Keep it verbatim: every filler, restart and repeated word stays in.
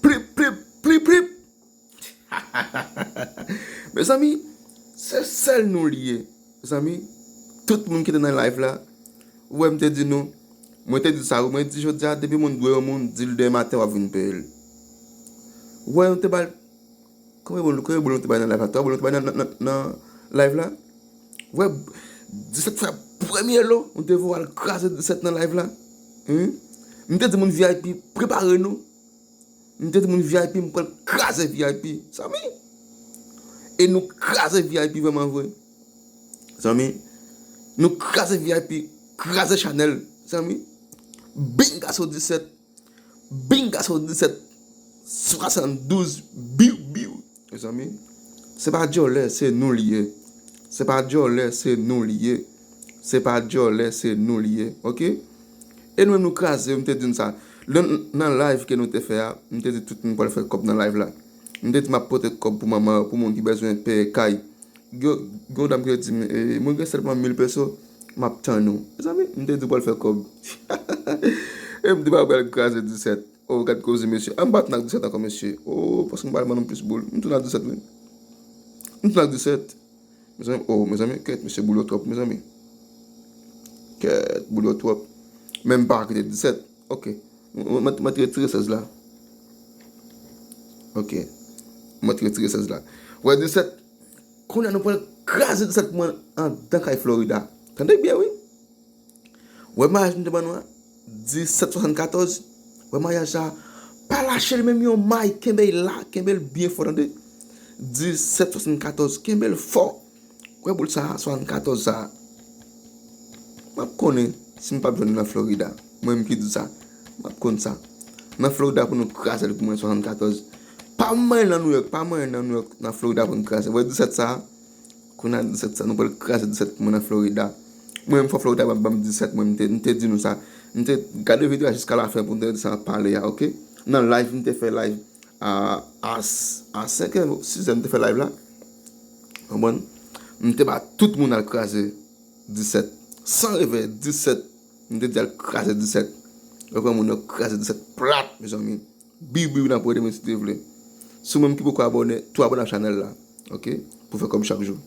Plip, plip, plip, plip. Mezanmi, se sèl nou li ye. Mezanmi, tout moun ki te nan live la, ou wè m te di nou, mwen te di sa, mwen di jodi a, depi moun dwe yon moun, di l demen maten w ap vin peye l. Ou wè, nou te ba l Konbyen boul, konbyen boul nou te bay nan live la? Twa boul nou te bay nan, nan, nan, nan live la? Wè, disèt fè premye lo, nou te voye al kraze disèt nan live la. Wi. M te di moun V I P, prepare nou. M te di moun V I P, m pral kraze V I P. Zanmi. E nou kraze V I P vrèman vre. Zanmi. Nou kraze V I P, kraze chanèl. Zanmi. Bingaso disèt. Bingaso disèt swasanndouz, biw, biw. Mezanmi, se pa dyòlè, se nou li ye. Se pa dyòlè, se nou li ye. Se pa dyòlè, se nou li ye. Oke? E nou menm nou kraze, m te di n sa. Nan, nan live ke nou te fè a, m te di tout moun pral fè kòb nan live la. M te di m ap pote kòb pou manman yo, pou moun ki bezwen peye kay. Gen, gen yon dam ki te di m, e, mwen gen sèlman mil peso, m ap tann ou. Mezanmi, m te di w pral fè kòb. E m di m ap pral kraze disèt. O, gad koze, mesye. A, m pa t nan disèt ankò, mesye. O, paske m pa al ban nou plis boul. M tou nan disèt, wi. M tou nan disèt. Mezanmi, o, mezanmi, kèt, mesye, boul yo twòp, mezanmi. Kèt, boul yo twòp. Men m pa kite disèt. Oke. Mwen, mwen, mwen te retire sèz la. Oke. Mwen te retire sèz la. Wè, disèt. Kounye a nou pral kraze disèt mwen andan kay Florida. Tande byen, wi. Wè maryaj m te ban nou a, disèt swasannkatòz. Wè maryaj sa a, pa lache l menm yon may, kenbe l la, kenbe l byen fò, tande. Disèt swasannkatòz, kenbe l fò. Wè boul sa a, swasannkatòz sa a. M ap konnen si m p ap jwenn li nan Florida. Mwen menm ki di sa. M ap konn sa. Nan Florida pou nou kraze l pou mwen swasannkatòz. Pa manyen nan New York, pa manyen nan New York, nan Florida pou nou kraze. Wè disèt sa a. Kounye a disèt sa, nou pral kraze disèt pou mwen nan Florida. Mwen menm fò Florida ban m disèt, mwen m te, m te di nou sa. M te gade videyo a jiska lafen pou m te di sa m ap pale a, oke? Nan live, m te fè live a, a, a senk è, sis è m te fè live la. Konprann? M te ba tout moun al kraze disèt. San revè, disèt. M te di al kraze disèt. Yo pran moun yo kraze disèt plat, mezanmi. Biw, biw, n ap wè demen si Dye vle. Si w menm ki poko abòne, tou abòne ak chanèl la. Oke? Pou fè kòb chak jou.